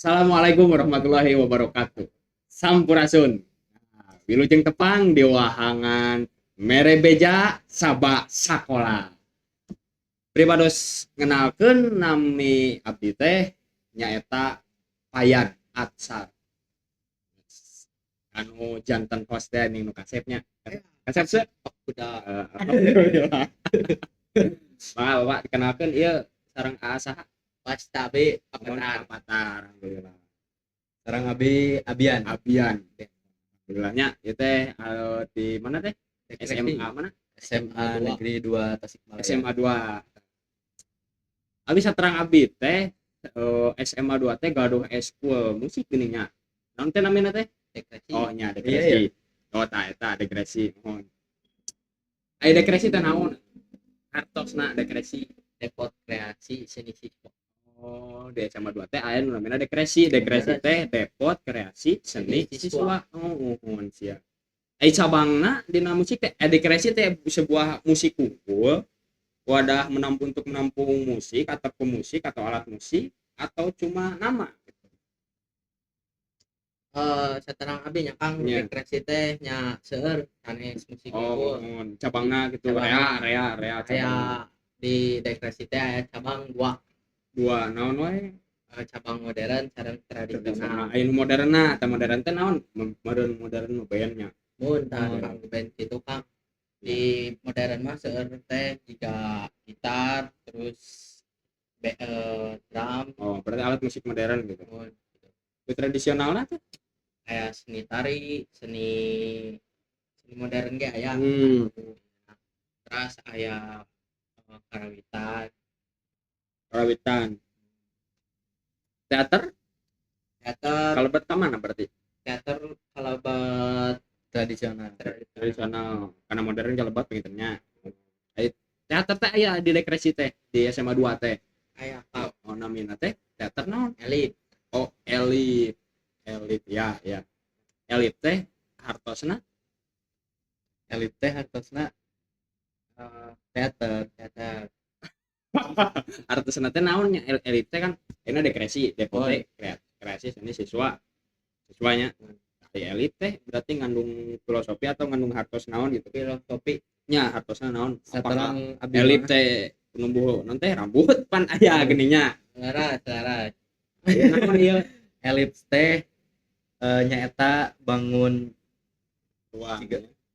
Assalamualaikum warahmatullahi wabarakatuh. Sampurasun. Nah, wilujeng tepang di wahangan Mere Beja Saba Sakola. Pribados ngenalkeun, nami abdi teh nyaeta Payad Atsar. Anu janten host teh ning nu kasepnya. Kasep sih? Udah. Alhamdulillah. Mangga, Bapak, dikenalkeun ieu sareng aa saha? Pasta B. Mohon. Avatar. Avatar, alhamdulillah. Sekarang Abi Abian. Abian. Alhamdulillahnya ieu teh di mana teh? SMA mana? SMA Negeri 2 Tasikmalaya. SMA 2. Abi saterang abi teh SMA 2 teh gaduh eskul musik geuning nya. Naon teh namina teh? Dekresi. Oh nya, dekresi. Oh, tah eta dekresi, mohon. Aya dekresi teh naon? Hartosna dekresi. Depot Kreasi Seni Siswa. Oh, di SMA 2 teh aya nu namina dekresi. Dekresi teh Depot Kreasi Seni Seni Siswa. Oh, mohon sia. Ai cabangna dina musik teh dekresi teh sebuah musik kumpul, wadah menampung, untuk menampung musik atau pemusik atau alat musik atau cuma nama gitu? Saterang abi nya, Kang, dekresi teh nya seueur sanes musik Oh, kumpul. Cabangna gitu. Cabangna. Rea rea rea cabang. Aya di dekresi teh aya cabang dua. Dua naon wae? Cabang modern sareng tradisional. Tradisional. Aya nu modernna, tah modern teh naon? Modern modern nu bandnya. Mun tah. Oh. Kang, band gitu, Kang. Di modern mah seueur teh jiga gitar, terus drum. Oh, berarti alat musik modern gitu. Mun. Di tradisionalna teh? Kayak seni tari, seni seni modern ge aya. Terus aya karawitan. Karawitan, teater. Teater. Kalebet ka mana berarti? Teater kalebet tradisional. Tradisional karena modern kalebet panginten nya. Ai teater teh aya di dekresi teh di SMA 2 teh? Aya, Kang. Oh, namina teh teater naon? Elit. Oh, elit, elit ya ya, elit teh hartosna? Elit teh hartosna teater. Teater. Hartosna teh naon nya? Elit teh kan ini dekresi, depot Oh. teh kreasi seni siswa, siswanya. Ari elit teh berarti ngandung filosofi atau ngandung hartos naon gitu? Filosofi. Nya, hartosna naon? Apakah Saterang abdi elit mah, teh penumbuh naon teh, rambut pan aya geuning nya? Leres, leres. Aya naon ieu? Elit teh nyaeta bangun Ruang.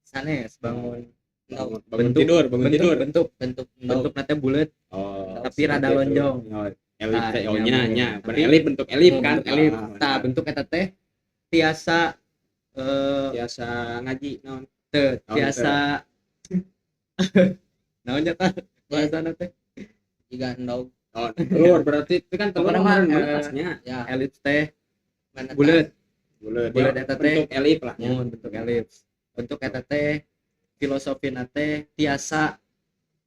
Sanes bangun. Bangun, bangun Bentuk- tidur, bangun bentuk tidur. Bentuk bentuk. Bentuk teh bulat Oh, tapi rada seperti itu. lonjong. Oh, elip Tah, teh, oh nya, nya bener. Nya. Tapi- elip, bentuk elip Oh, kan. bentuk elip. Ah, Tah, bentuk eta teh tiasa biasa ngaji naon? Teu Oh, tiasa naon nya tah bahasana teh? Jiga endog. Oh, telur berarti itu kan telur Pokoknya mah, meureun menetasnya. Ya. Elip teh Menetas. bulat. Bulat. Bulat Ya, eta teh. bentuk elip lah nya. Mun bentuk elips, bentuk eta teh filosofina teh tiasa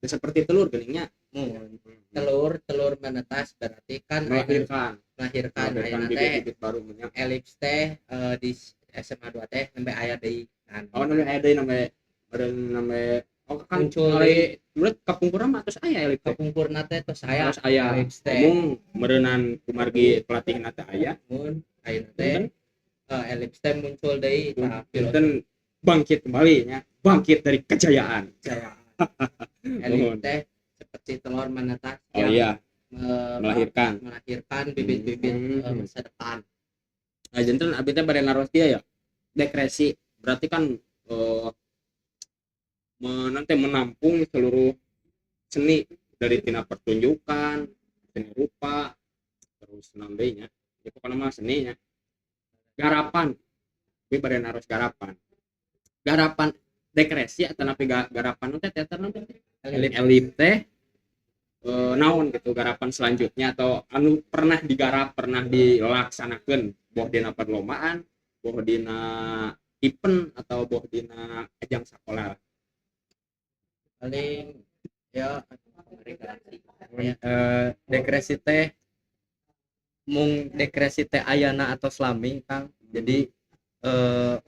Ya, seperti telur geuning nya. Mun. Telur, telur menetas berarti kan melahirkan. Melahirkan. Melahirkan Ayeuna teh bibit-bibit baru nya. Elips teh di SMA 2 teh nembe aya deui kan. Oh, namanya aya deui, namanya meureun namanya, oh kan. Muncul. Ari menurut kapungkurna mah tos aya elip teh? Kapungkurna teh tos aya. Tos aya. Elips teh. Ngomong meureunan kumargi pelatihna teh aya. Mun ayeuna teh elips teh muncul deui tah. Punten, bangkit kembali nya, bangkit dari kejayaan. Jayaan. Elip teh seperti telur menetas Oh yang iya, melahirkan melahirkan. Melahirkan bibit-bibit masa depan. Nah, janten abi teh bade naros dia ya. Dekresi berarti kan nanti menampung seluruh seni dari tina pertunjukan, seni rupa, terus nambahnya. Ya pokoknya mah seninya. Garapan. Abi bade naros garapan. Garapan dekresi atau napi garapan teh teater nanti Elip. Elip teh naon gitu, garapan selanjutnya atau anu pernah digarap, pernah dilaksanakan, boh dina perlombaan, boh dina event, atau boh dina ajang sekolah? Paling ya dekresi ya. Dekresi teh mung dekresi teh ayana atau lami, Kang. Jadi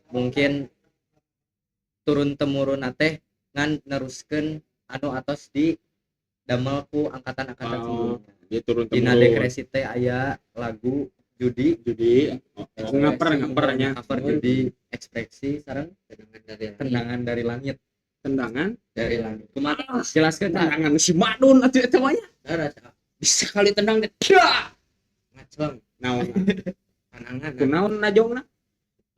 mungkin turun temurun teh ngan neruskeun anu atos di damel ku angkatan-angkatan Oh, sebelumnya. dia turun Dina temurun. Dekresi teh aya lagu Judi. Judi, oh, ngaper ngapernya. Cover judi, ekspresi sareng Tendangan dari langit. Tendangan dari langit. Tendangan Dari langit. Kumaha, jelaskeun tah. Tendangan si Madun atuh eta mah nya. Leres. Bisa kali tendang teh. Dah. Ngacleng. Naon? Panangan. Kunaon najongna?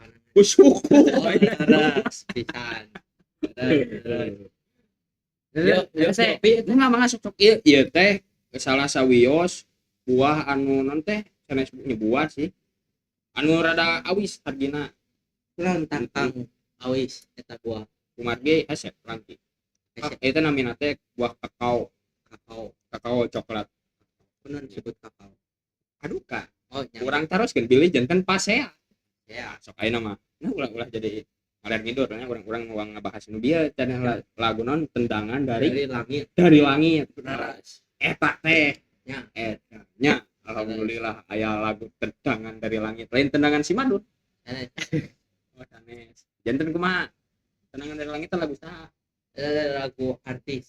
Panangan. Ku suku. Oh, leres pisan. Leres, leres. Yo, yo teh enggak mah sok sok ieu ieu teh salah sawios buah anu non teh sanes nya buah sih. Anu rada awis hargina. Kunaon tah, Kang? Awis eta buah? Kumargi hese langki. Hese. Eta namina teh buah kakao, Kakao. Kakao coklat. Kunaon disebut kakao? Aduh ka. Oh, nya. Urang taroskeun bilih janten pasea. Ya. Sok ayeuna mah. Nah, ulah-ulah jadi ngaler ngidur nya urang-urang mau ngabahas nu bieu cenah lagu non tendangan dari Dari langit. Dari langit. Leres. Eta teh. Nya. Eta nya. Alhamdulillah aya lagu tendangan dari langit. Lain tendangan si Madun. Sanes. Oh, sanes. Janten kumaha? Tendangan dari langit teh lagu saha? Eta lagu artis.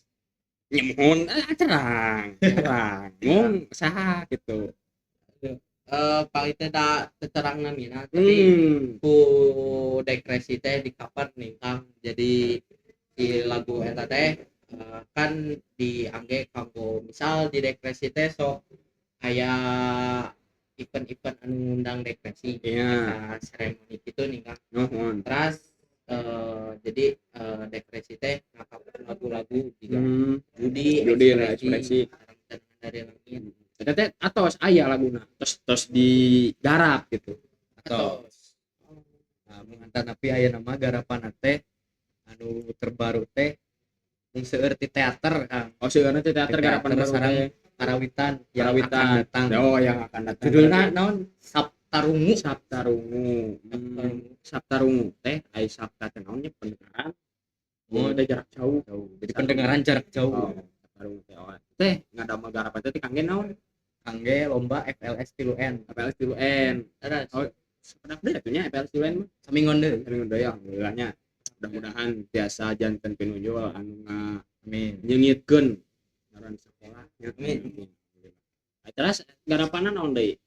Nya mohon terang, terang. Mung saha gitu. Paling teh da teu terang namina, tapi ku Dekresi teh di cover nih, Kang. Jadi si lagu eta teh kan diangge kanggo misal di Dekresi teh sok aya event-event anu ngundang Dekresi. Iya. Eta seremoni gitu nih, Kang. Nuhun. Terus jadi Dekresi teh ngacover lagu-lagu juga judi, Judi, ekspresi. sareng tendangan dari langit. Eta teh atos aya laguna, tos tos digarap gitu. Atau nah, mengantar napi aya nama garapan teh anu terbaru teh mung seueur ti teater, Kang. Oh, seueurna teh teater Ti garapan teater baru sareng teh. Karawitan yang Karawitan. akan datang. Oh, yang akan datang. Judulna naon? Saptarungu. Saptarungu. Saptarungu teh ai sapta teh naon nya, pendengaran. Oh, ada jarak jauh. Jauh. Jadi pendengaran jarak jauh. Oh, Saptarungu teh. Oh. Teh ngadamel garapan teh kangge naon? Kangge lomba FLS 3N. FLS 3N. Terus Oh, sekedap deui atuh nya FLS 3N mah. Saminggon deui. Sering deui, alhamdulillah nya. Mudah-mudahan tiasa janten pinunjul anu Amin. nyengitkeun ngaran sekolah nya. Amin. Nah, terus garapanna naon deui?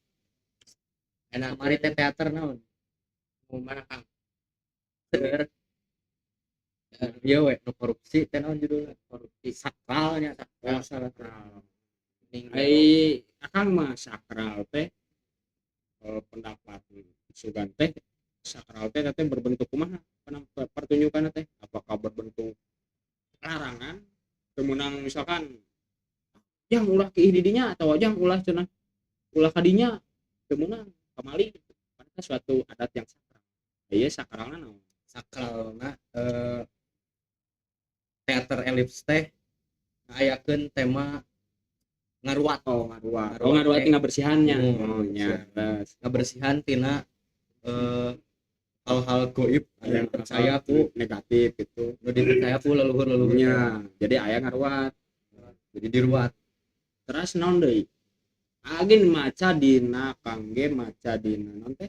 Enak. Kamari teh teater naon? Mau mana, Kang? Seueur. Ieu we nu korupsi teh naon judulna? Korupsi. Sakralnya. Oh, Sakral. Mending Ai akang mah sakral teh pendapat sugan teh sakral teh teh berbentuk kumaha pertunjukan teh, apakah berbentuk larangan kemenang, misalkan yang ulah kiih di dinya atau yang ulah cenah ulah kadinya kemenang kamali, padahal suatu adat yang sakral, iya sakralna naon? Sakralna teater Elips teh ngayakeun tema ngaruat. Oh, ngaruat. Ngaruat Oh, ngaruat teh. Ngabersihannya. Hmm, oh nya terus ngabersihan tina hal-hal goib anu yang dipercaya ku negatif gitu. Nu dipercaya ku leluhur-leluhur. Nya jadi aya ngaruat. Jadi diruat. Terus naon deui agin maca dina kangge maca dina naon teh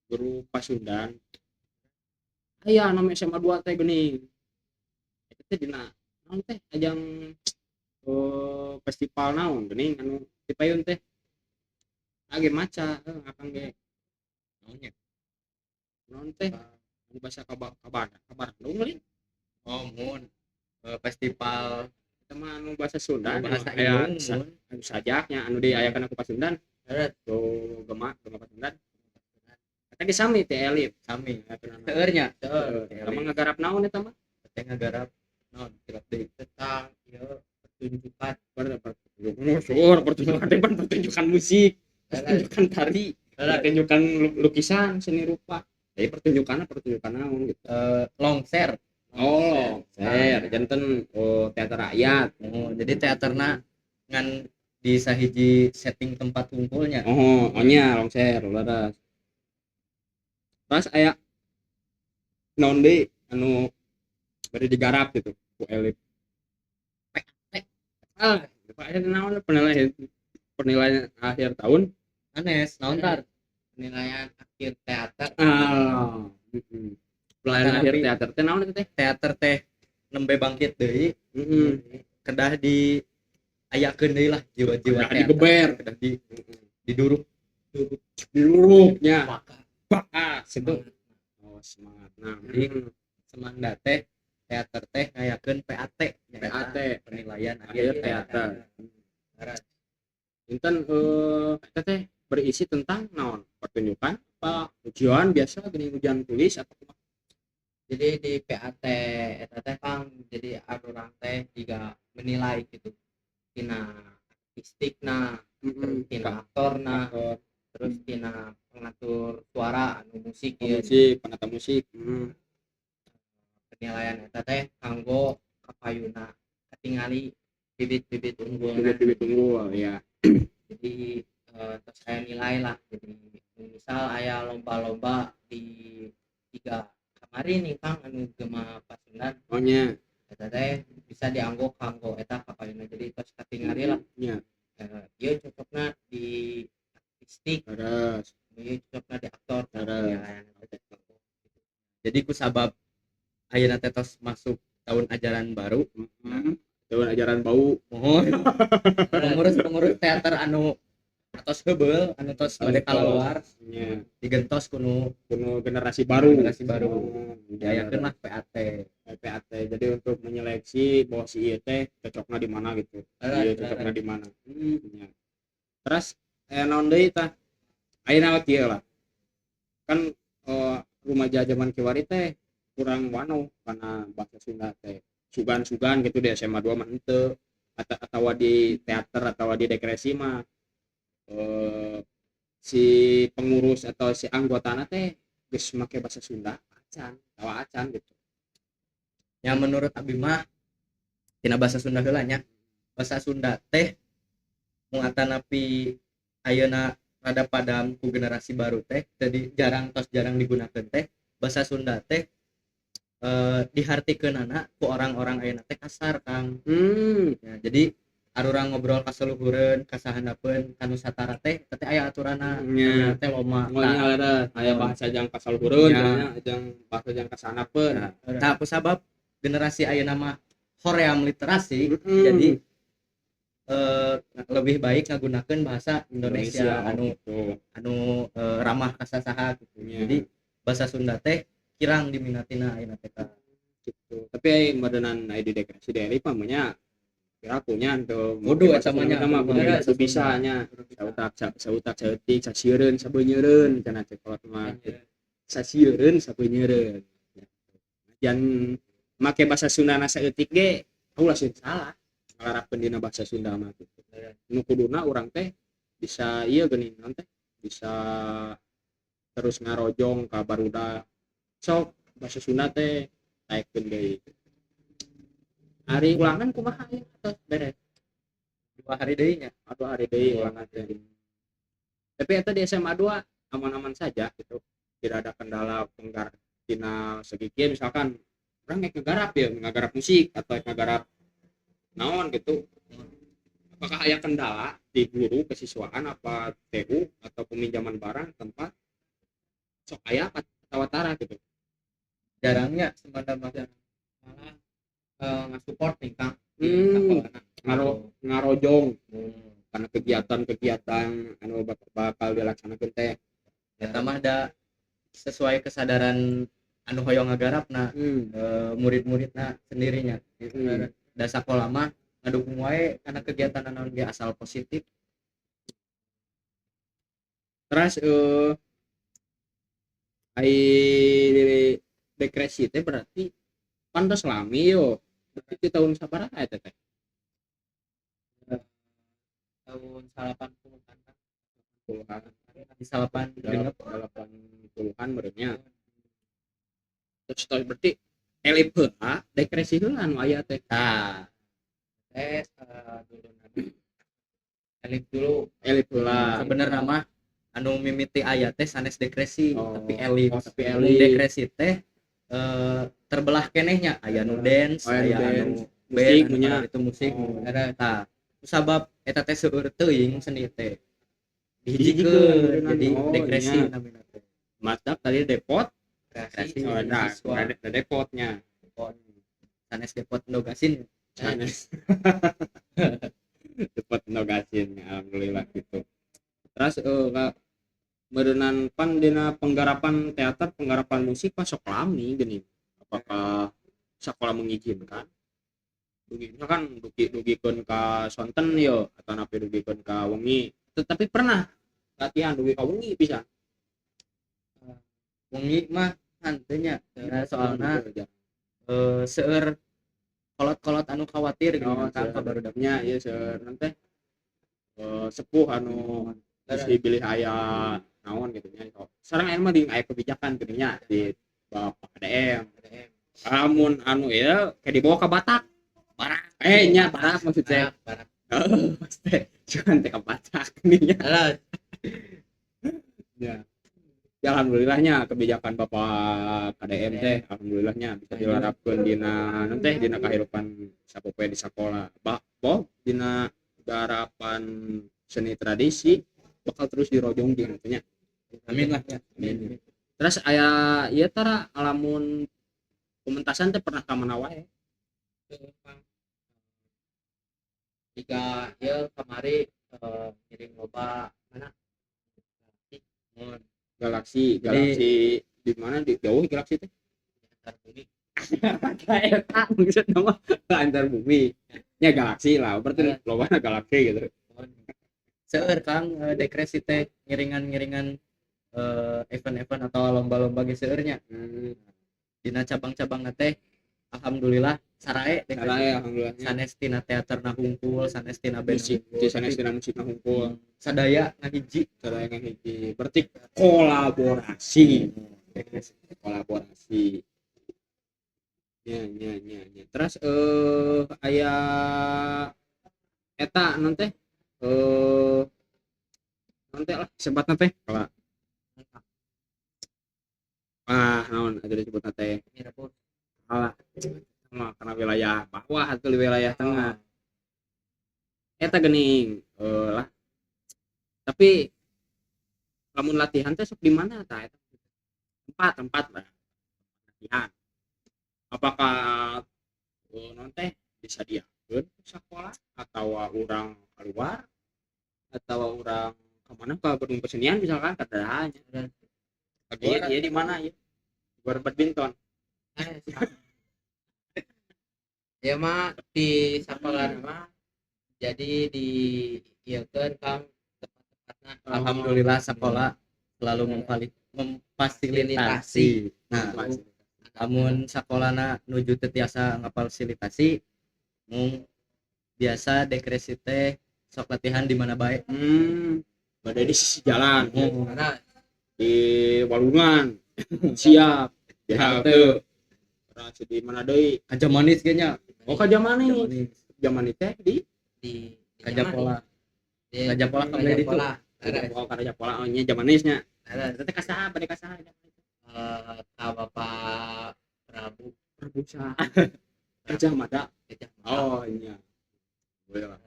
guru Pasundan aya nama SMA 2 teh geuning eta teh dina naon teh ajang festival naon geuning anu di payun teh age maca akang ge. Naonnya? Naon teh anu bahasa kabar kabar kabar Bandung lain. Oh, mun festival Eta mah anu bahasa Sunda. Bahasa anu aya Indung, mun. Anu sajaknya anu diayakeun ku Pasundan. Terus tuh gema gema Pasundan eta ge sami teh Elip. Sami. Eta naon. Seueur nya. Seueur. Eta mah ngagarap naon eta mah? Teh ngagarap naon kira deui? Tentang ieu pertunjukan. Pertunjukan teh pan pertunjukan musik, pertunjukan tari, pertunjukan lukisan seni rupa, jadi pertunjukan pertunjukan naon gitu? Longser. Oh, longser janten, oh, teater rakyat. Oh, jadi teaterna ngan di sahiji setting tempat kumpulnya. Oh, oh nya longser leres. Terus aya naon deui anu bade digarap gitu ku Elip? Ah, Pak, aya naon penilaian penilaian akhir tahun? Anes naon tar? Penilaian akhir teater. Ah, penilaian Karena akhir teater teh naon eta teh? Teater teh nembe bangkit deui. Heeh. Kedah di Ayakeun deui lah jiwa-jiwa Kedah teater. Digeber. Kedah di diduruk. Diluruknya. Maka Bakas itu. Oh, semangat. Nah, Jadi, Semangda teh teater teh ngayakeun PAT nyaeta PAT. Penilaian akhir akhir teater. Leres. Inten eta teh berisi tentang naon? Pertunjukan apa ujian biasa gini, ujian tulis atau kumaha? Jadi di PAT eta teh, Kang, jadi arurang teh juga menilai gitu tina artistikna, terus tina aktorna, Aktor, terus tina pengatur suara anu musik ieu. Musik, penata musik. Penilaian eta teh kanggo kapayuna katingali bibit-bibit unggul. Bibit-bibit unggul ya. Jadi terus saya nilai lah. Jadi misal aya lomba-lomba di tiga kamari nih, Kang, anu Gema Pasundan, Oh nya. Eta teh bisa dianggo kanggo eta kapayuna. Jadi tos katingali lah, ieu cocokna di artistik, Terus ieu cocokna di aktor. Nah, Terus. Penilaian eta teh kanggo Jadi kusabab ayeuna teh tos masuk tahun ajaran baru, Tahun ajaran bau. Mohon pengurus-pengurus teater anu atos heubeul, anu tos bade keluar, Nya, digentos ku nu ku nu generasi baru. Generasi baru. Oh, Diayakeun lah PAT. PAT. Jadi untuk menyeleksi bahwa si ieu teh cocoknya di mana gitu. Iya, cocoknya di mana. Ya. Terus naon deui tah? Ayeuna mah kieu lah. Kan remaja zaman kiwari teh kurang wanoh karena bahasa Sunda teh. Sugan-sugan gitu di SMA 2 mah henteu, atau di teater atau di dekresi mah si pengurus atau si anggotana teh geus make bahasa Sunda acan atawa acan gitu. Ya, menurut abi mah tina bahasa Sunda heula nya. Bahasa Sunda teh mung atanapi ayeuna rada padam ku generasi baru teh, jadi jarang, tos jarang digunakan teh. Bahasa Sunda teh dihartikeunana ku orang-orang ayeuna teh kasar, Kang. Ya, jadi arurang ngobrol ka saluhureun, ka sahandapeun, ka nu satara teh teh aya aturanna. Nya. Teh loma. Oh nya, ada aya bahasa jang kasaluhureun, Ya. nya, jang bahasa jang kasanapeun. Nah, ku sabab generasi ayeuna mah hoream literasi, jadi lebih baik ngagunakeun bahasa Indonesia, oh, anu gitu. Anu ramah ka sasaha gitu. Nya. Jadi bahasa Sunda teh kirang diminatina ayeuna teh, Kak. Gitu. Tapi ai meureunan ai di dekresi dari mah nya kira punya tuh. Kudu eta mah nya. Mah kudu Kudu kudu bisa nya. Sautak sautak saeutik sasiereun sabeunyereun cenah cek kolot mah. Sasiereun sabeunyereun. Jan make bahasa Sunda na saeutik ge ulah sih salah. Ngalarapkeun dina bahasa Sunda mah gitu. Nu kuduna urang teh bisa ieu geuning, naon teh, bisa terus ngarojong ka barudak, sok bahasa Sunda teh taekkeun deui. Ari ulangan kumaha ieu, tos beres? 2 hari deui nya. Atau hari deui ulangan teh. Tapi eta di SMA 2 aman-aman saja gitu, tidak ada kendala penggar tina segi kieu, misalkan urang rek ngegarap ya, ngegarap musik atau rek ngegarap naon gitu, apakah aya kendala di guru kesiswaan apa TU atau peminjaman barang tempat, sok aya apa atau tara gitu? Jarangnya Semanda mah. Malah nge-support nih, Kang, di sekolahna. Ngarojong karena kegiatan-kegiatan anu bakal dilaksanakan teh. Eta mah da sesuai kesadaran anu hoyong ngagarapna, murid-muridna sendirinya. Da sakola mah ngadukung wae karena kegiatan naon ge asal positif. Terus ai dekresi teh berarti pan tos lami yo, berarti di tahun sabaraha eta teh? Tahun 80-an, Kang. Puluhan. Di salapan genep. 80-an meureunnya. Terus tos berarti elip heula, dekresi heula anu aya teh? Tah. Dulu nanti elip dulu. Elip heula. Sebenarnya mah anu mimiti aya teh sanes dekresi, Oh. tapi elip. Oh, tapi Mun elip. Dekresi teh terbelah keneh nya, aya nu dance, Oh, aya nu aya anu dance. band, Musik anu nya. pada itu musik. Oh. Ada. Tah, sabab eta teh seueur teuing seni teh Dihijikeun, dihijikeun jadi oh, dekresi iya. namina teh. Mantap, tadi depot. Kreasi. Kreasi. Oh, nah, Siswa. ada depotnya. Depot. Sanes depot ndogasin. Sanes. Cepet endog asin, alhamdulillah gitu. Terus ka meureunan pan dina penggarapan teater, penggarapan musik pas sok lami geuning. Apakah sekolah mengizinkan? Dugi misalkan dugi dugikeun ka sonten yo atau napi dugikeun ka wengi. Tetapi pernah latihan dugi ka wengi pisan. Wengi mah henteu nya. Ya, soalna seueur kolot-kolot anu khawatir gini Oh, kan ka barudak. Nya ieu seueur nanti sepuh anu bisi bilih aya naon gitu nya. Sareng aya mah di aya kebijakan gitu nya di Bapak KDM. Lamun anu ieu kayak dibawa ke Batak. Barak. Nya barak maksud saya. Barak. Heeh, maksud teh cuman teh ke Batak nih nya. Halo. Ya. Ya alhamdulillahnya kebijakan Bapak KDM teh alhamdulillahnya bisa dilarapkeun dina naon teh dina kahirupan sapopoe di sakola. Bah, dina garapan seni tradisi bakal terus dirojong jeung nya. Amin lah ya. Amin. Terus aya ieu tara lamun pementasan teh pernah ka mana wae? Jika ieu kamari ngiring loba mana? Galaksi, galaksi di mana di jauh galaksi teh? Antar bumi. Eta maksudna mah antar bumi. Nya galaksi lah, berarti lobana galaksi gitu. Seueur Kang dekresi teh ngiringan-ngiringan event-event atau lomba-lomba ge seueur nya. Dina cabang-cabangna teh alhamdulillah sarae dekresi. Sarae alhamdulillah. Sanes tina teaterna hungkul, sanes tina band musik, hungkul, sanes tina musikna hungkul. Sadaya ngahiji, sadaya ngahiji. Berarti kolaborasi. Dekresi. Kolaborasi. Nya nya nya nya. Terus aya eta naon teh? Naon teh lah sebatna teh? Kala. Ah, naon atuh disebutna teh? Mirebus. Alah, mah karena wilayah bawah atau di wilayah tengah. Eta geuning lah. Tapi lamun latihan teh sok di mana tah eta? Tempat-tempat lah. Latihan. Apakah naon teh disadiakeun sekolah atau urang keluar atau urang ke mana ke gedung kesenian misalkan kadahanya. Iya, iya di mana ya? Di badminton. Ya mah di sekolah mah jadi di ieukeun Kang tempat-tempatna. Alhamdulillah sekolah selalu memfasilitasi. Nah, lamun sakolana nuju teu tiasa ngafasilitasi mung biasa dekresi teh sok latihan di mana bae. Bade di sisi jalan. Karena Di walungan. Siap. Ya teu. Terus di mana deui? Kajamanis ge nya. Oh, Kajamanis. Jamanis teh di Kajapola. Kajapola ka beli ditu. Kajapola, Kajapola, oh nya Jamanis nya. Eta teh ka saha bade ka saha? Ka Bapak Prabu. Prabu saha? Gajah Mada. Gajah Mada. Oh iya. Boleh lah.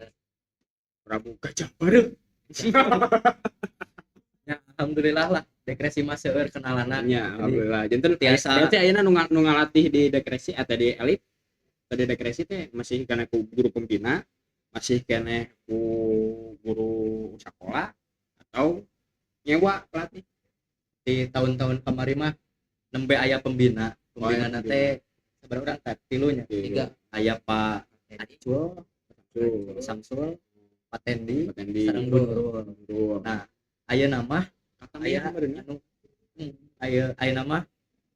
Prabu Gajah Mada. Ya, alhamdulillah lah dekresi mah seueur kenalanna. Ya, alhamdulillah. Janten Tiasa. Berarti ayeuna nu ngalatih di dekresi atau di elit atau di dekresi teh masih kana ku guru pembina, masih keneh ku guru sekolah atau nyewa pelatih. Di tahun-tahun kamari mah nembe aya pembina. Oh, aya Pembina pembina. teh sabaraha urang teh? Tilu nya. Tiga. Aya Pak Acul, Samsul, Pak Tendi, Pak Tendi. sareng Bu Nurul. Nurul. Nah, aya nama Kata aya meureun nya. anu aya aya nama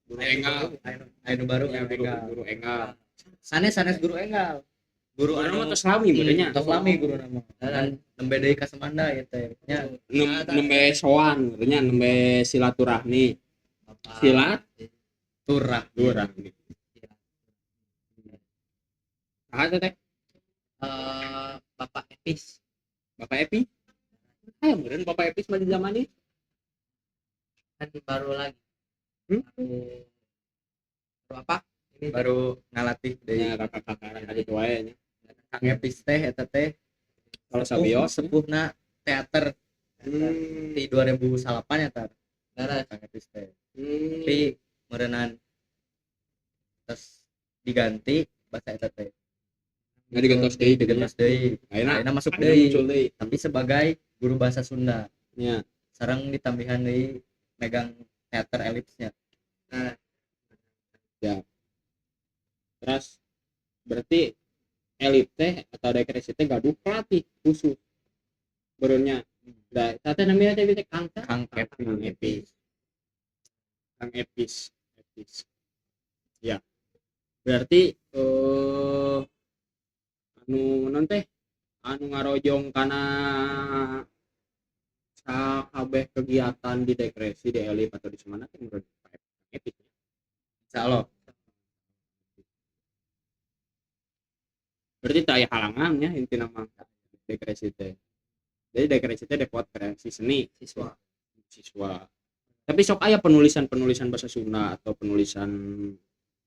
Guru Enggal. Aya nu baru, Ya, aya Enggal. guru Enggal. Sanes sanes guru Enggal. Guru Guru anu mah tos lami meureun nya. Tos lami guru nama. Kan nembe deui ka Semanda ieu teh. Nya Nembe sowan meureun nya, nembe silaturahmi. Silat turah. turahmi. Saha teh teh? Bapak Epis. Bapak Epi? Aya meureun Bapak Epis mah di zaman ini. Kan baru lagi. Baru apa? Ini Baru ngalatih deui. Ya, kakak-kakak gitu wae nya. Kang Epis teh eta teh Kalau sabios sepuhna teater di 2008 ya tar. Leres. Kang Epis teh. Tapi Tapi meureunan terus diganti bahasa eta teh. Nggak digentos deui gitu nya. Digentos deui. Ayeuna Ayeuna masuk ayeuna deui muncul deui. Tapi sebagai guru bahasa Sunda. Nya. Sareng ditambihan deui megang teater elipsnya. Nah, Terus berarti elit teh atau dekresi teh gaduh pelatih khusus. Barunya da eta teh namanya teh teh Kang teh? Kang Kevin. Kang Epis. Kang Epis. Epis. Ya. Berarti anu non teh anu ngarojong kana sakabeh kegiatan di dekresi di elip atau di semana teh menurut Pak Epis. Insyaallah. Berarti tak aya halangannya intina mah dekresi teh. Jadi dekresi teh depot kreasi seni siswa. Siswa. Tapi sok aya penulisan-penulisan bahasa Sunda atau penulisan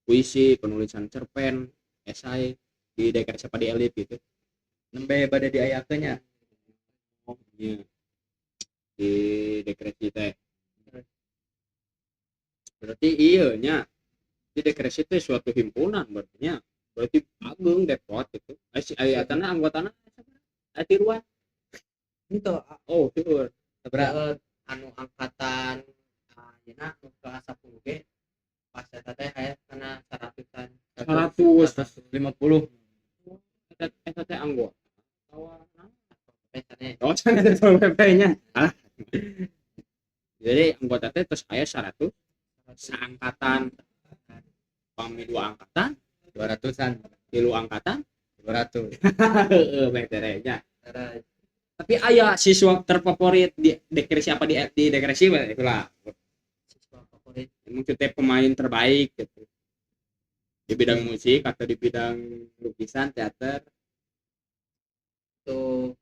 puisi, penulisan cerpen, esai di dekresi apa di elip gitu. Nembe bade diayakeun nya. Oh, iya. Di dekresi teh. Berarti iya nya. Di dekresi teh suatu himpunan berarti nya. Berarti ageung depot gitu. Aya si aya tanah anggotana aya tiruan. Itu Oh, seueur. Sabaraha? Anu angkatan ayeuna nu kelas 10 ge pas eta teh aya kana 100-an. 100. 150. Eta eta teh anggota. Atawa naon? Biasanya. Oh, sana teh PP-nya. Alah. Jadi anggota teh terus aya 100 seangkatan. Pami dua angkatan, 200-an. Tilu angkatan, 200. Heeh, bae nya. Terus. Tapi aya siswa terfavorit di dekresi apa di dekresi bae itulah. Siswa favorit. Mungkin teh pemain terbaik gitu. Di bidang musik atau di bidang lukisan, teater. Tuh.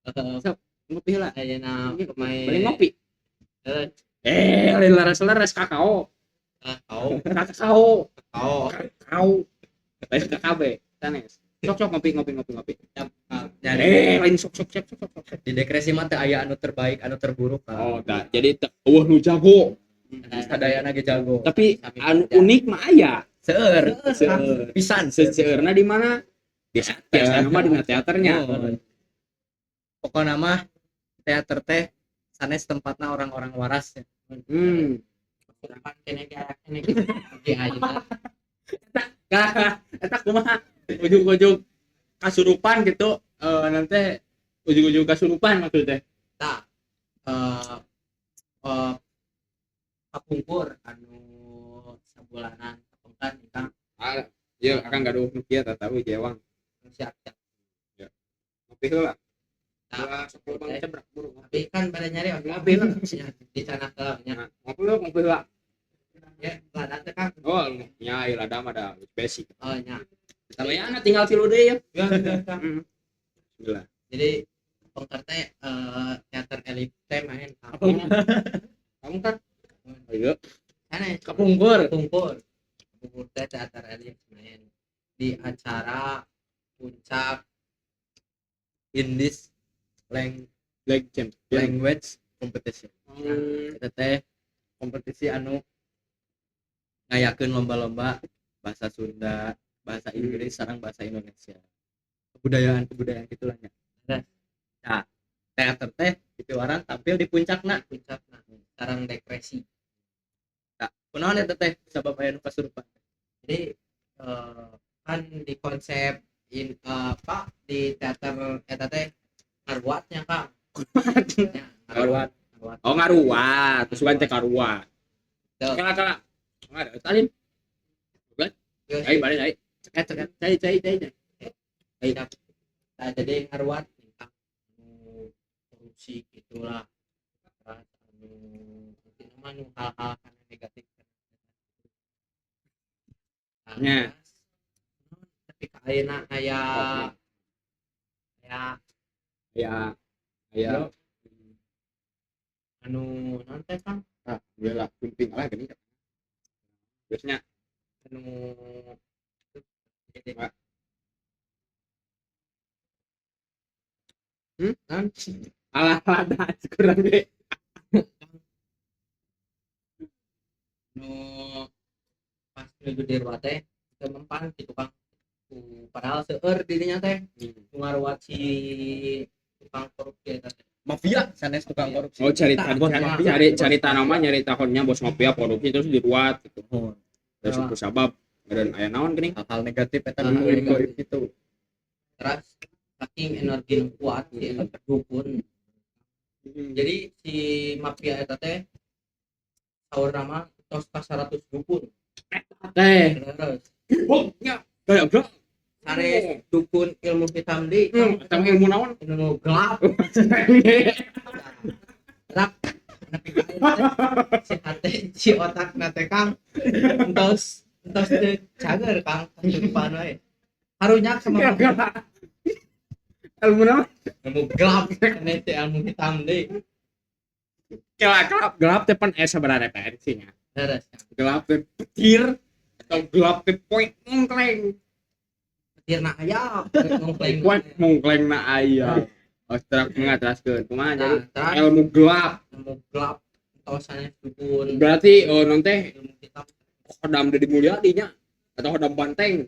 Sok, ngopi lah. Ayeuna pemain. Beli ngopi. Eh. Lain leres-leres kakao. Kakao. Kakao. Kakao. Kakao. Lain KKB, sanes. Sok sok ngopi ngopi ngopi ngopi. Siap, Kang. Jadi Lain sok sok sok sok sok. Di dekresi mah teu aya anu terbaik, anu terburuk kan. Oh, dah. Jadi teu eueuh nu jago. Sadayana ge jago. Tapi Sami anu kerja. unik mah aya. Seueur, Seueur. pisan. Seueurna di mana? Di biasana mah dina teaternya. Oh. Pokokna mah teater teh sanes tempatna orang-orang waras ya. Depan kene ge aya kene ge ayeuna. Kah, eta kumaha? Ujung-ujung kasurupan gitu, nanti ujung-ujung kasurupan maksudnya. Tah. Kapungkur anu sabulanan kapungkan Kang. Ah, iya akan gaduh nu kieu tah tahu jewang. Siap, siap. Ya. Ngopi heula. Nah, Dua sepuluh bang cebrak buru. Tapi kan pada nyari waktu Ngopi lah. Ya, di sana ke nya. Nah, ngopi lah, ngopi lah. Ya, lada teh Kang. Oh, nya ieu lada mah da basic. Oh, nya. Lumayan tinggal tilu deui ya. Ya, ya, Kang. Bismillah. Jadi kapungkur teh teater elit teh main Kang. Kamu kan? Ayo. Sanes. Kapungkur. Kapungkur. Kapungkur teh teater elit main di acara puncak Indies Leg champion. language competition. Eta teh kompetisi anu ngayakeun lomba-lomba bahasa Sunda, bahasa Inggris, sareng bahasa Indonesia. Kebudayaan-kebudayaan gitulah nya. Nah, teater teh ditiwaran tampil di puncakna. Puncakna. Sareng depresi. Nah, kunaon eta teh sabab aya nu kasurupan? Jadi kan di konsep in, apa di teater eta teh ngaruatnya Kang. Ya, Ngaruat. ngaruat. Oh, ngaruat. Terus kan teh karuat. Tuh. Kala kala. Ada talin. Yo, Ai balik ai. ceket ceket. Cai cai cai. cai. Siap. Nah, jadi ngaruat nih, Kang. Anu korupsi gitulah. Terus anu intina mah nu hal-hal kana negatif. Nah, Nya. terus, tapi ka ayeuna aya aya Ya. Ya. anu naon teh Kang? Ah, alhamdulillah pimpin lah gini. Biasanya Anu jadi Pak. Naon? Alah lada kurang ge. Nu pas nuju di rumah teh teu mempan gitu Kang. Padahal seueur dirinya teh ngaruat si tukang korupsi eta teh. Mafia sanes tukang korupsi. Oh, cari Tah, cari cari tanaman nyari tahunnya bos mafia korupsi terus diruat gitu. Oh, Terus ku sabab dan aya naon geuning. Hal-hal negatif eta Ah, nu goib gitu. Terus saking energi nu kuat si eta dukun. Jadi si mafia eta teh saur nama tos ka 100 dukun. Teh. Terus Nya kayak gerak. sanes dukun ilmu hitam deui, Eta mah ilmu naon? Ilmu gelap. Rak nepi ka ayeuna teh, si hate si otak teh Kang entos entos teu cager Kang kasurupan wae. Harunya sama Ilmu naon? Ilmu gelap sanes teh ilmu hitam deui. Gelap gelap gelap teh pan aya sabaraha referensinya. Terus Kang. Gelap teh petir atau gelap teh poek mongkleng. Petirna aya ngongkleng. Poek mongkleng na aya. Oh, terus ngateraskeun kumaha jadi Nah, terus ilmu gelap. Ilmu gelap entos sanes dukun Berarti oh non teh ilmu hitam khodam Deddy Mulyadi nya atau khodam banteng.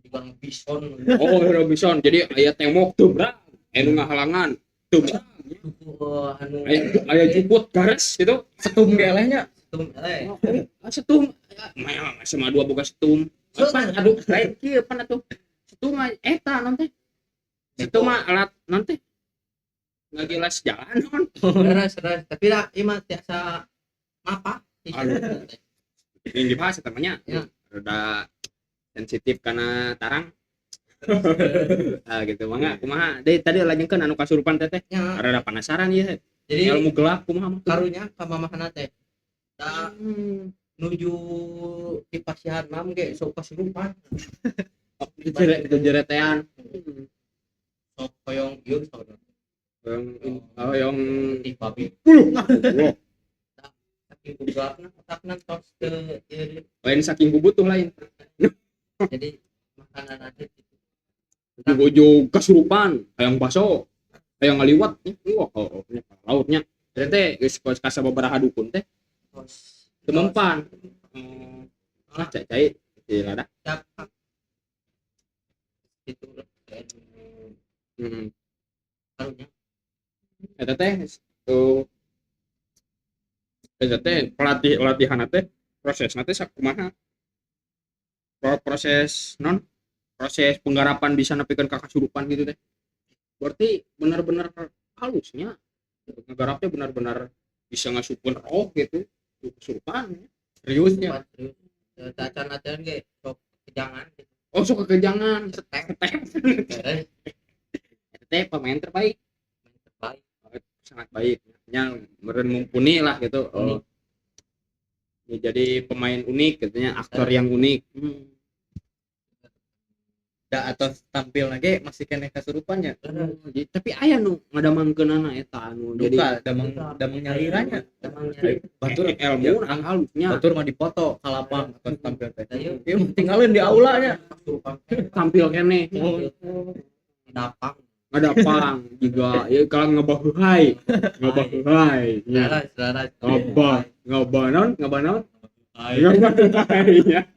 Juga bison. Oh, Robinson. Jadi aya tembok teu berang, aya nu ngahalangan teu berang. Duku anu Aya aya juput garis gitu. Setum gelehnya. Setum eleh. Oh, ah, setum. Mah SMA 2 boga setum. Apa aduh lain kieu pan atuh. Setum mah eta non teh. Setum mah alat non teh. Ngagilas jalan non. Terus terus tapi lah ieu mah tiasa mapa. Aduh. Yang dibahas eta mah nya. Ya. Rada sensitif karena tarang. Ah gitu mangga kumaha deui tadi lanjutkeun anu kasurupan teh teh. Ya, Rada penasaran ieu. Jadi Ilmu gelap kumaha mah. Karunya ka mamahna teh da nuju di pasihan mam ge sok kasurupan. Jeretean. Sok hoyong ieu saudara. Yang oh yang Di babi Wah, saking gelapna otakna tos teu ieu. Lain saking butuh lain. Jadi makanan aja gitu. Ujug-ujug kasurupan, hayang baso, hayang ngaliwat. Wah, oh, oh, nya, lautnya. Jadi teh geus kos ka sababaraha dukun teh Tos teu mempan. Lah cai cai di lada. Siap. Gitu lah. Heeh. Karunya Eta teh tuh eta teh pelatih latihan teh prosesna teh sakumaha? Proses non proses penggarapan bisa nepikeun ka kasurupan gitu teh. Berarti benar-benar halusnya ngegarapnya benar-benar bisa ngasupkeun roh gitu ke kesurupan. Seriusnya. Serius. Tacan-tacan ge sok kejangan gitu. Oh, sok kekejangan. Setep. Setep. Terus Eta teh pemain terbaik. Pemain terbaik. Sangat baik. Nya meureun mumpuni lah gitu. Unik. Oh. Ya, jadi pemain unik katanya, aktor yang unik. Da atau tampil lagi masih keneh kasurupannya. Oh, jadi, tapi aya nu ngadamangkeunana eta anu jadi Duka damang damang nyaliranya. Damang nyalira. Batur ilmu nah halusnya batur mah dipoto ka lapang atau tampil teh. Ayo. Ieu mah tinggalin di aula nya. Kasurupan. Tampil keneh. Oh. Dapang. Ngadapang juga ya kalau ngebahuhai ngebahuhai nya. Salah, salah. Ngabah ngabah naon ngabah naon ngebahuhai nya.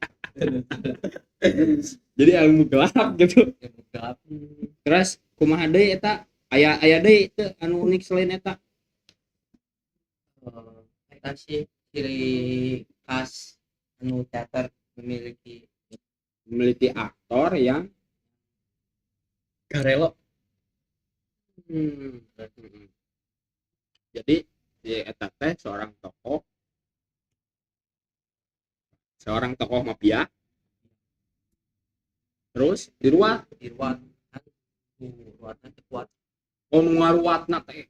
Jadi ilmu gelap gitu. Ilmu gelap. Terus kumaha deui eta aya aya deui teu anu unik selain eta? Eta sih ciri khas anu teater memiliki memiliki aktor yang Garelo. Jadi di eta teh seorang tokoh mafia terus diruat diruat kan ruatna teu kuat. Oh, nu ngaruatna teh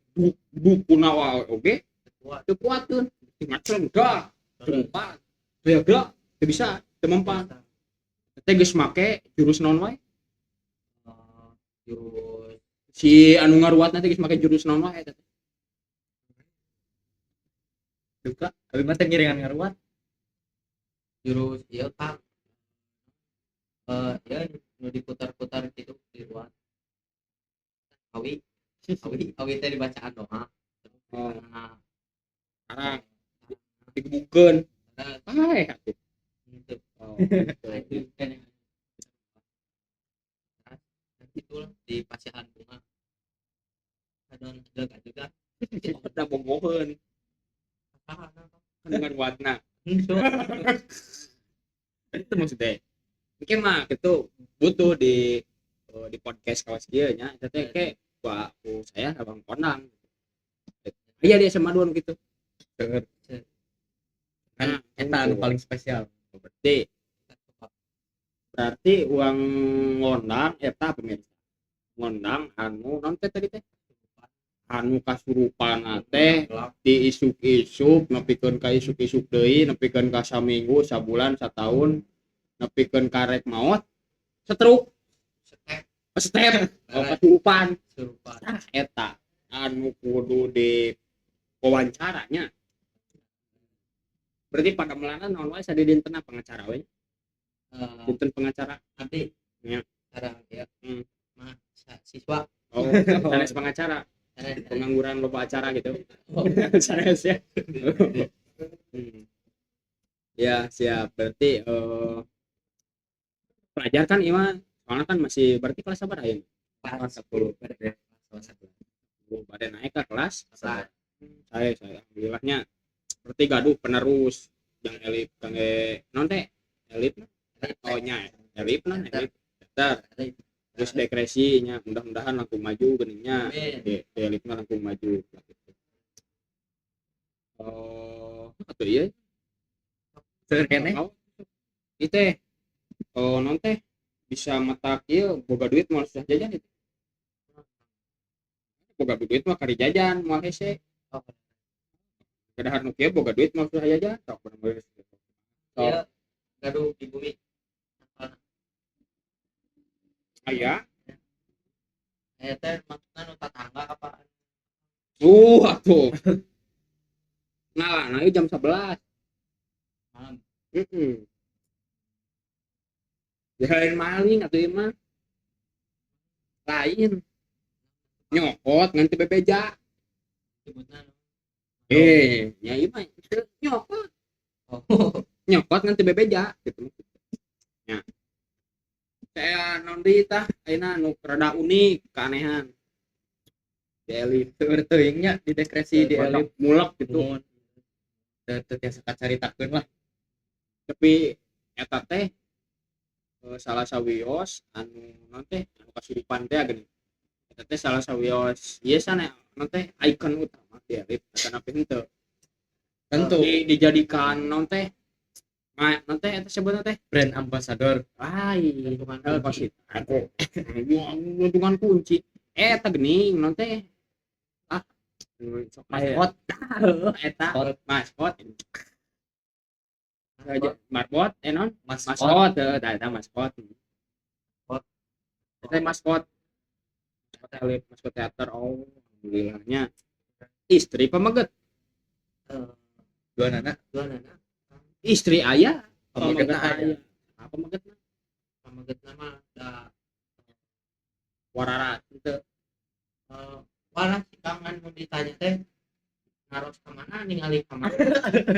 dukuna wae oge Teu kuat. Teu kuateun ngaceng dah tempat daya gerak teu bisa teu mempan teh geus make jurus naon wae? Jurus si anu ngaruatna teh geus make jurus naon wae eta teh? Duka abi mah teh ngiringan ngaruat. Jurus ieu Kang. Ya nu diputar-putar gitu di ruang. Awi, awi, awi teh dibacaan doa. Oh. Nah, Sekarang digebukeun. Nah, Ah, atuh. gitu. Oh, gitu. Nah, itu kan yang Gitu lah di pasihan bunga. Kadang juga juga. Da bogoheun kan dengan warna. Itu maksudnya. Mungkin mah gitu butuh di podcast kawas kieu nya eta teh ke ku aku saya abang kondang. Iya, dia SMA 2 nu kitu. Seueur. Kan Nah, eta anu paling spesial. Berarti berarti uang ngondang eta pemirsa. Ngondang anu naon teh tadi teh? Anu kasurupan teh di isuk-isuk nepikeun ka isuk-isuk deui, nepikeun ka saminggu, sabulan, sataun, nepikeun ka rek maot, stroke, Step. Step, oh, kasurupan. Surupan. Tah eta anu kudu di wawancaranya. Berarti pada melana naon wae sadidintena pengacara we? Dinten pengacara. Abdi. Ya. Sekarang ya. Mah siswa. Oh, sanes pengacara. Sanes. Pengangguran loba acara gitu. Oh. Sanes ya. Ya, siap. Berarti pelajar kan ieu mah soalnya kan masih berarti kelas apa ayeuna? Kelas 10. Kelas 11. Oh, bade naik ke kelas Sebelas. Saya alhamdulillahnya berarti gaduh penerus yang elip kangge non teh elip oh nya elip non elip teater terus dekresinya mudah-mudahan langsung maju geningnya Amin. di elipnya langsung maju gitu. Oh atau iya Seueur keneh. Oh, itu teh oh non teh bisa matak ieu boga duit moal susah jajan itu boga duit mah kari jajan moal hese. Oh. Kadahar nu kieu boga duit moal susah jajan sok bener-bener. Sok. Iya, gaduh di bumi. Aya. Aya teh maksudna nu tatangga apa? Atuh. Nah, nah ieu jam 11 Malam. Heeh. Ya lain maling atuh ieu mah. Lain. Nyokot ngan teu bebeja. Sebutna nu. Nya ieu mah nyokot. Oh. Nyokot ngan teu bebeja gitu. Nya. Saya naon deui tah ayeuna nu rada unik keanehan. Di elit Seueur teuing nya di dekresi di elip mulek gitu. Muhun. Teu tiasa kacaritakeun lah. Tapi eta teh salah sawios anu naon teh anu kasurupan teh geuning. Eta teh salah sawios ieu sana naon teh ikon utama di elip eta napi henteu. Tentu. Dijadikan naon teh naon teh eta sebutna teh brand ambassador. Lain. Gantungan Kunci. kunci. Aku. Gantungan kunci. Eta geuning naon teh ah Maskot. Eta Maskot. maskot. Marbot non Maskot. maskot eta eta maskot. Maskot. Eta maskot. Maskot elip, maskot teater. Oh, alhamdulillahnya. Istri pameget, Dua nana. Dua nana. Istri ayah, Pamegetna aya. Apa pamegetna? Pamegetna mah da Wararat henteu. Walah si Kang mun ditanya teh ngaros ka mana ningali ka mana.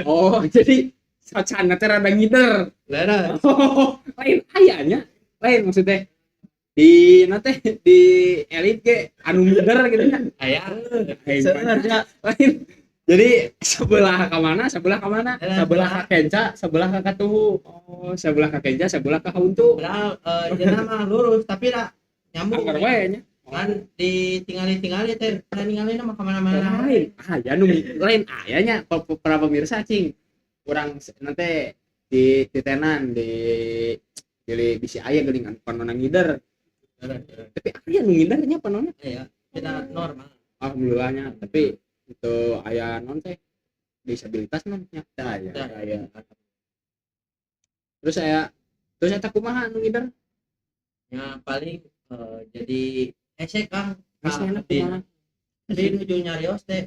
Oh, jadi sacana teh rada ngider. Leres. Oh, lain ayahnya. Lain maksudnya di nanti di elit ge anu ngider gitu nya. Aya. Sebenarnya Lain. Jadi sebelah ke mana? Sebelah ke mana? sebelah ka kenca, sebelah ka katuhu. Oh, sebelah ke kenca, sebelah ke hauntu. Padahal jeung mah lurus tapi da nyambung. Anggar we nya. Kan ditingali-tingali teh, da ningali mah ka mana-mana. Lain aya nu lain ayanya para pemirsa cing. Urang nanti di tenan di bisi aya geuning anu panona ngider. Tapi aya nu ngidernya panona. Iya, kita normal. Alhamdulillahnya, tapi itu aya non teh disabilitas non nya. Tah aya. Tah. Aya. Terus saya eta kumaha nu ngider? Ya paling jadi hese Kang. Hese na kumaha? Jadi nuju nyarios teh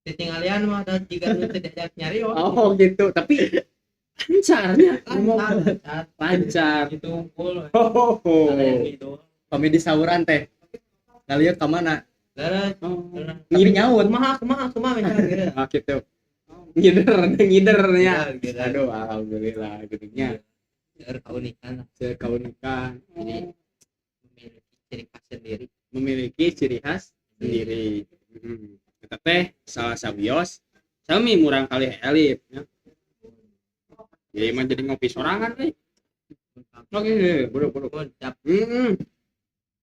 ditinggalian mah da jiga nu teu diajak nyarios. Oh gitu, tapi lancarnya ngomong Lancar, lancar. lancar. Gitu unggul. Oh. Kalian gitu. Pami di sauran teh. Ngalieu ka mana? Leres. Oh. Tapi nyaut. Kumaha kumaha kumaha misalnya gitu. Ah gitu. Ngider, ngidernya. Gitu. Aduh, alhamdulillah gitunya. Seueur kaunikan. Keunikan. Jadi Ciri khas sendiri. Memiliki ciri khas sendiri. Eta teh salah sawios sami murangkalih Elif ya. Jadi mah jadi ngopi sorangan euy. Oke, bro, bro. Mun cap.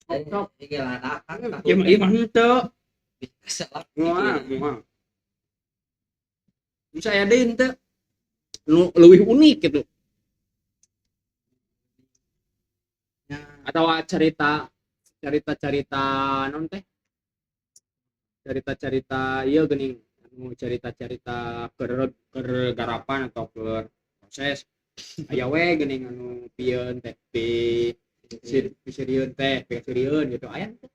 Sok, sok. Iki ladakan. Ieu mah, ieu mah henteu. Keselak. Moal, moal. Bisa aya deui henteu? Nu leuwih unik gitu. Ya. Atau cerita cerita-cerita non teh? Cerita-cerita ieu geuning anu cerita-cerita keur garapan atau keur proses aya we geuning anu pieun teh pi sirieun teh pi sirieun gitu aya teh.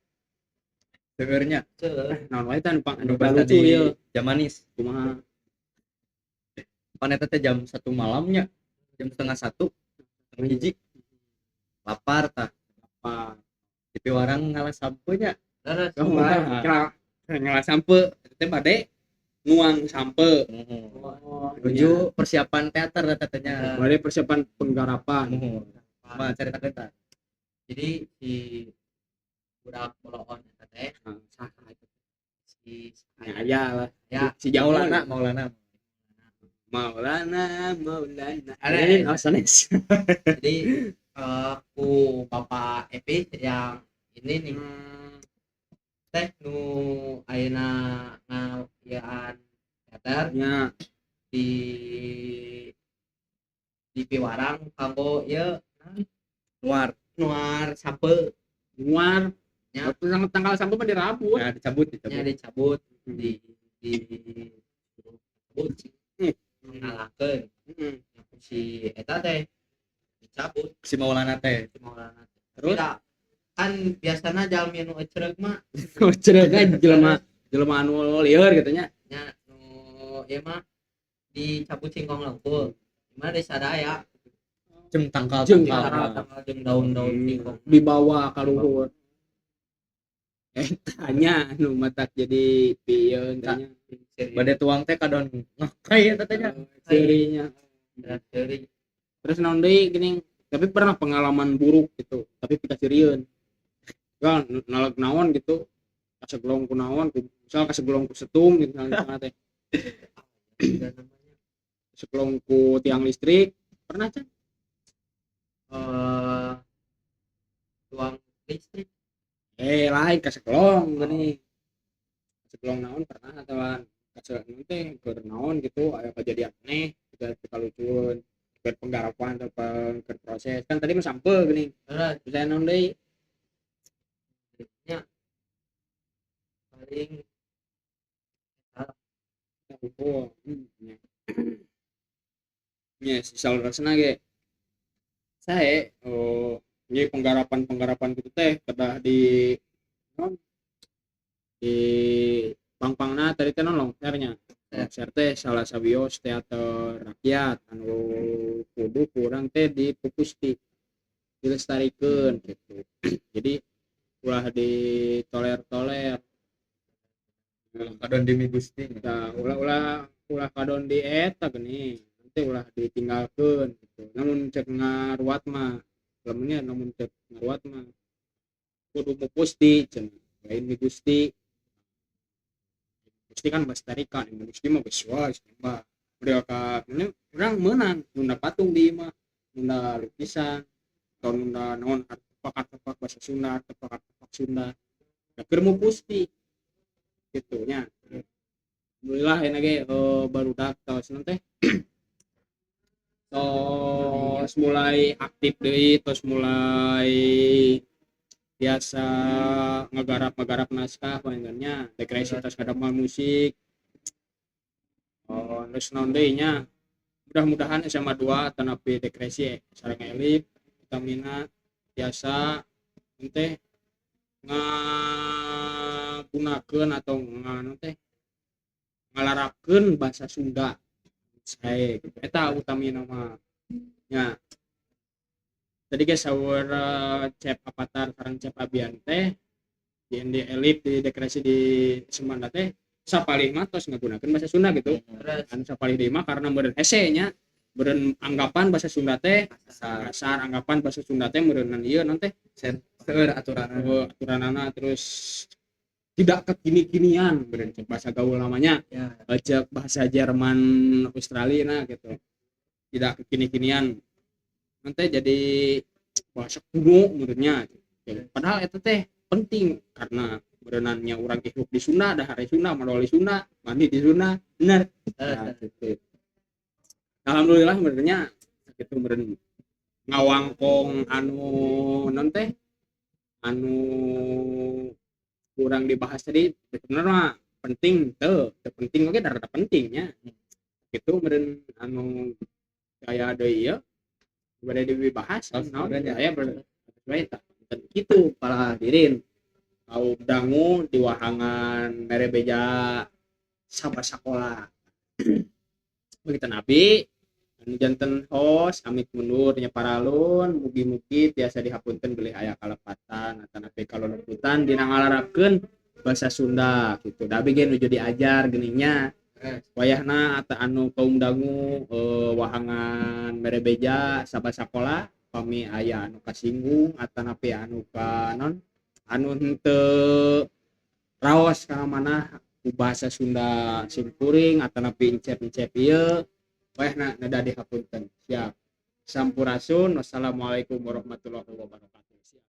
Seueurnya. Seueur. Naon wae teh anu anu anu lucu tadi ieu jamanis. Kumaha? Pan eta teh jam 1 malamnya, jam setengah satu, setengah hiji, lapar tah. Apa? Di piwarang ngalah sampeunya. Terus. Oh, kira ngalah sampe teh bade nuang sampe. Oh, Menuju persiapan teater eta teh nya. Bade persiapan penggarapan. Muhun. Mah cerita kita. Jadi si budak boloon eta teh Nah, saha itu? Si Ya, aya lah. Ya. Si Jaulana. Maulana, Maulana, Maulana. Ada. Oh, sanes. Jadi ku Bapak Epi yang ini nih teh nu ayeuna ngayaan teater Ya, di piwarang kanggo ieu Nuar. Nuar sampe. Nuar. Ya. Waktu tanggal sampe mah di Rabu. Nah, dicabut, dicabut. Nya dicabut, di cabut sih. Ngalahkeun. Si eta teh dicabut. Si Maulana teh. Si Maulana teh. Terus? Tidak. Kan biasana jalmi nu ecereug mah. Oh, cerek kan jelema jelema anu lieur gitu nya. Nya nu ieu mah dicabut singkong lengkul. Gimana di sadaya. Jeung tangkal. Jeung tangkal. Tangkal jeung daun-daun singkong. Dibawa ka luhur. Tanya nu matak jadi pieun tanya. Bade tuang teh kadon ngakai eta teh nya. Ceurinya. Ceuri. Terus naon deui geuning? Tapi pernah pengalaman buruk gitu, tapi pikaseurieun. Kan naleg naon gitu. Kaseglong ku naon, ku misal kaseglong ku setum gitu misalnya teh. Kaseglong ku tiang listrik, pernah can? Tuang listrik. Lain kaseglong geuning. Kaseglong naon pernah atawa kaseglong teh keur naon gitu, aya kejadian aneh, gitu kalucueun. Keur penggarapan atau keur proses. Kan tadi mah sampe geuning. Terus Bisa naon deui? Nya paling Oh, nya. Nya si salerasna ge. Sae, oh, ieu penggarapan-penggarapan kitu teh kedah di non di pangpangna tadi teh non longsernya. Longser teh salah sawios teater rakyat anu kudu kurang teh dipupusti, dilestarikeun gitu. Jadi ulah ditoler-toler. Kadon di Gusti. Nah, ulah kadon di eta geuning. Nanti ulah ditinggalkeun gitu. Namun cek ngaruat mah, lamunnya namun cek ngaruat mah kudu mupusti cenah. Lain mi Gusti. Gusti kan lestarikan, mi Gusti mah geus wae mah. Udah ka ini urang meunang nunda patung di imah, nunda lukisan, atau nunda naon artefak-artefak bahasa Sunda, artefak-artefak Sunda. Da keur mupusti gitu nya. Alhamdulillah enak ge barudak tos naon teh. Tos mulai aktif deui, tos mulai biasa ngegarap-ngegarap naskah palingannya, dekresi tos ngadamel musik. Oh, terus naon deui nya. Mudah-mudahan SMA 2 tanapi dekresi sareng Elif vitamina biasa teh ngagunakeun atau nganu teh ngalarakeun bahasa Sunda. Sae gitu. Eta utamina mah. Nya. Tadi ge saur Cep Avatar sareng Cep Abian teh di ND Elif di dekresi di Semanda teh sapalih mah tos ngagunakeun bahasa Sunda gitu. Terus Anu sapalih deui mah karena meureun hese nya. Meureun anggapan bahasa Sunda teh kasar, anggapan bahasa Sunda teh meureunan ieu naon teh? Seueur aturan. Eh, aturanana, terus tidak kekini-kinian meureun cek bahasa gaul namanya. Ya. Cek bahasa Jerman, Australia, nah gitu, tidak kekini-kinian, nanti jadi bahasa kuno menurutnya. Padahal itu teh penting karena berenangnya orang hidup di Sunda, dahar di Sunda, madol di Sunda, mandi di Sunda, bener. Nah, gitu. Alhamdulillah benernya gitu, meureun ngawangkong anu naon teh anu kurang dibahas tadi. Bener mah penting teu teu penting, oke, rada pentingnya gitu meureun anu aya deui ieu bade dibahas. Oh, naon sebenarnya. Aya bae tah gitu para hadirin kaum dangu di wahangan mere beja saba sakola. Begitu, nabi anu janten host amit mundur nya paralun, mugi-mugi tiasa dihapunten bilih aya kalepatan atanapi kaleputan dina ngalarapkeun bahasa Sunda gitu. Da abi ge nuju diajar geuningnya wayahna atau anu kaum dangu wahangan mere beja saba sakola, pami aya anu kasinggung atanapi anu ka non anu henteu raos ka mana ku bahasa Sunda simkuring atanapi encep-encep ieu wayahna neda dihapunten. Siap, sampurasun, wassalamualaikum warahmatullahi wabarakatuh.